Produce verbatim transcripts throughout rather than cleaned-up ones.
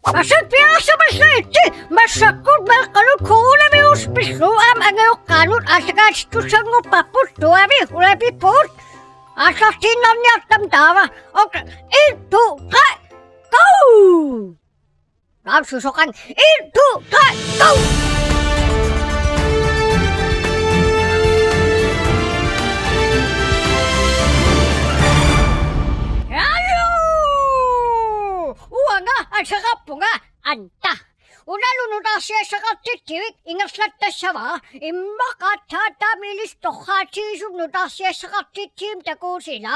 Massakkut piareersarpassuit, massakkut meeqqanut coronavirus pillugu aamma angajoqqaanut aallakaatittussanngorparput, tuavi ulapippugut. Aallartiinnarniarta taava. Okay, en, to, tre, go! Naam susoqan, en, to, tre, go! Hallo! Uanga ateqarpunga Anta. Unalu nutaarsiassaqartitsivik ingerlattassavara, immaqa aatsaat taama ilissi torraatigisumik nutaarsiassaqartitsivimmi takuussavara.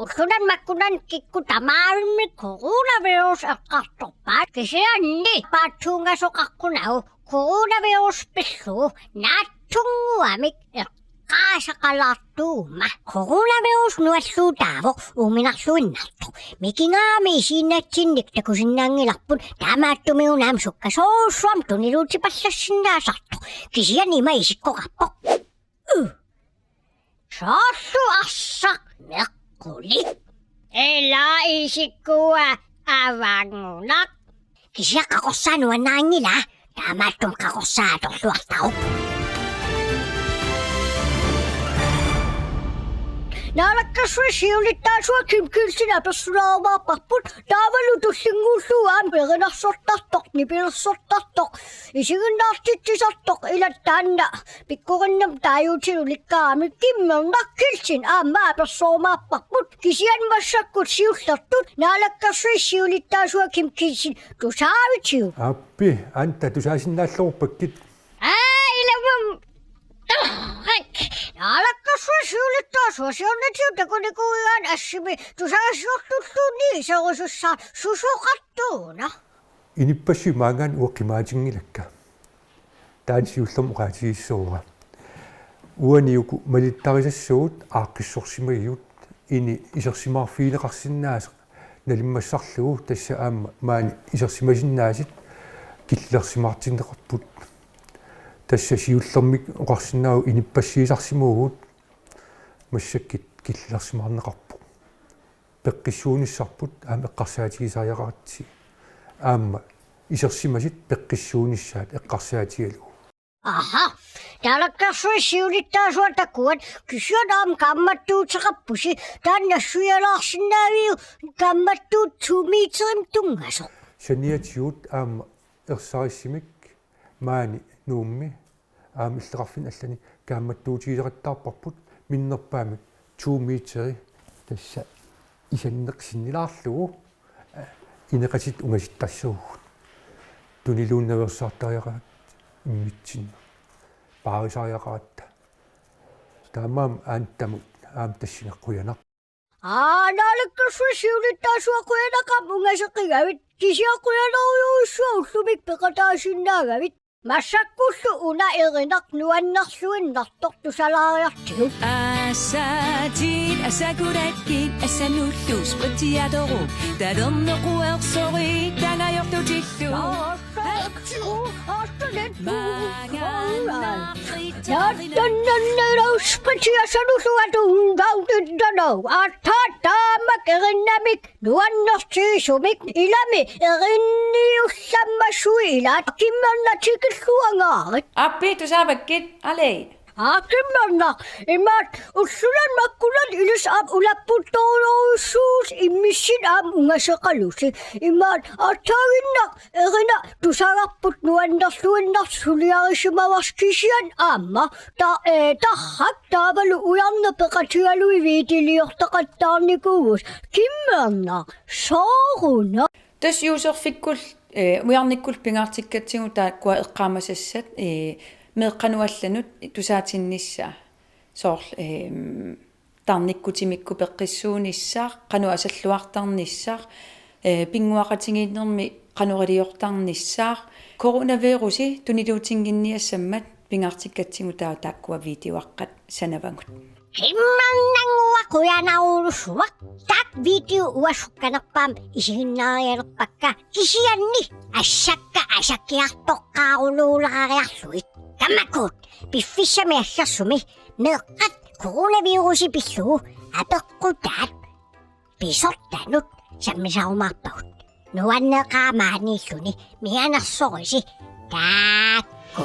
Ullumikkut makkunani kikkut tamaavimmik coronavirus eqqartorpaat, kisianni paatsuungasoqaqqunagu coronavirus pillugu naatsunnguamik eqqaasaqalaartuummat. Coronavirus nualluutaavoq uuminarluinnartoq. Mikigaangami isiginnatsinnik takusinnaanngilarput, taamaattumik una aamma sukkasoorsuarmik tuniluutipallassinnaasartoq. Kisianni ima isikkoqarpoq. Uh. Soorlu arsaq meqquli. Ila isikkua avangunaq. Kisianni qaqorsaa nuannarinngilaa, taamaattumik qaqorsaa atorluartaruk. Naalakkersuisut siulittaasuat Kim Kielsen apersulaarumaarparput, taavalu tullinnguullugu aamma erinarsortartoq, nipilersortartoq, isiginnaartitsisartoq, ila taanna pikkorinnam taaguutinut ulikkaarami. Kimmernaq Kielsen aamma apersorumaarparput, kisianni massakkut siullertut Naalakkersuisut siulittaasuat Kim Kielsen tusaavisiuk? Aappi, Anta, tusaasinnaallerpakkit. Aa, ilumut. Torrak. Naalakkersuisut siulittaasuat siornatigut takunikuugaanni assimi tusagassiortulluunniit iserusussaat, susoqartuuna? Inuppassuit maanngaanniit uanga qimaatinngilakka. Taanna siullermik oqaatigissuara. Uani uku malittarisassavut aaqqissorsimagigut, ini isersimaarfigineqarsinnaasoq nalimmassarlugu, tassa aamma maani isersimasinnaasut killilersimaartinneqarput. Tassa siullermik oqarsinnaavoq inuppassuisarsimavugut, massakkut killilersimaarneqarpoq. Peqqissuunissarput aamma eqqarsaatigisariaqaratsigit. Aamma isersimasut peqqissuunissaat eqqarsaatigalugu. Aha. Naalakkersuisut siulittaasuat takuat, kisianni aamma kaammattuuteqarpusi, taanna nassuialaarsinnaaviuk, kaammattuut to meterimik tunngasoq? Saniatigut aamma ersarissumik maani Nuummi aamma illoqarfinni allani kaammattuutigineqattaarparput minnerpaamik to meteri, tassa isanneq sinnilaarlugu, eh, ineqatit ungasittarsuugut. Tuniluunnaveersaartariaqaratta immitsinnut. Paarisariaqaratta. Taamaammat Antamut aamma tassunga qujanaq. Aa, Naalakkersuisut siulittaasuat, qujanaqaaq ungaseqigavit. Kisianni qujanarujussuaq ullumi peqataasinnaagavit. Massakkullu una erinaq nuannerluinnartoq tusalaariartigu. Assatit, assakulakkit, assanullu spritsiatoru, talernequersorit angajortutillu. Aa, aa, aa, aa. Naatannannerauspatiasanullugatun gautittanau. Aatsaat taamak erinnamik nuannertigisumik, ilami erinniullammassuit ilaat. Kimmernaq tikilluangaarit. Aappi tusaavakkit, alai. Aa, kimmernaq, imaat, ullunik makkunani ilissi aamma ulapputtorujussuusi immissinnut aamma ungaseqalusi. Imaat, aatsaaginnaq erinaq tusagarput nuannerluinnartoq suliarisimavarsi, kisianni aamma ta-, ee, tarrak taavalu ujarneq peqatigalugit videoliortaqattaarnikuuvusi. Kimmernaq, soorunami. Tassa userfikkut, ee, ujarnikkullu pingaartikkatsigu taakkua eqqaamasassat, ee, meeqqanut allanut tusaatinnissaa. Soorlu, eem, tarnikkutimikku peqqissuunissaq, qanoq asalluartarnissaq, ee, pinnguaqatigiinnermi qanoq iliortarnissaq, coronavirusi tuniluutinnginniassammat pingaartikkatsigu taava taakkua videoaqqat sanavagut. Kimmernannguaq qujanarujussuaq. Taakku videot uanga sukkanerpaamik isiginnaarialerpakka, kisianni assakka asakkiartoqqaarunuulaariarlugit. Kammakkut, piffissami aggersumi meeqqat coronavirusi pillugu apeqqutaat. pisortanut sammisarumaarpagut. Nuanneqaaq maaniilluni, mianersorisi. Taakku.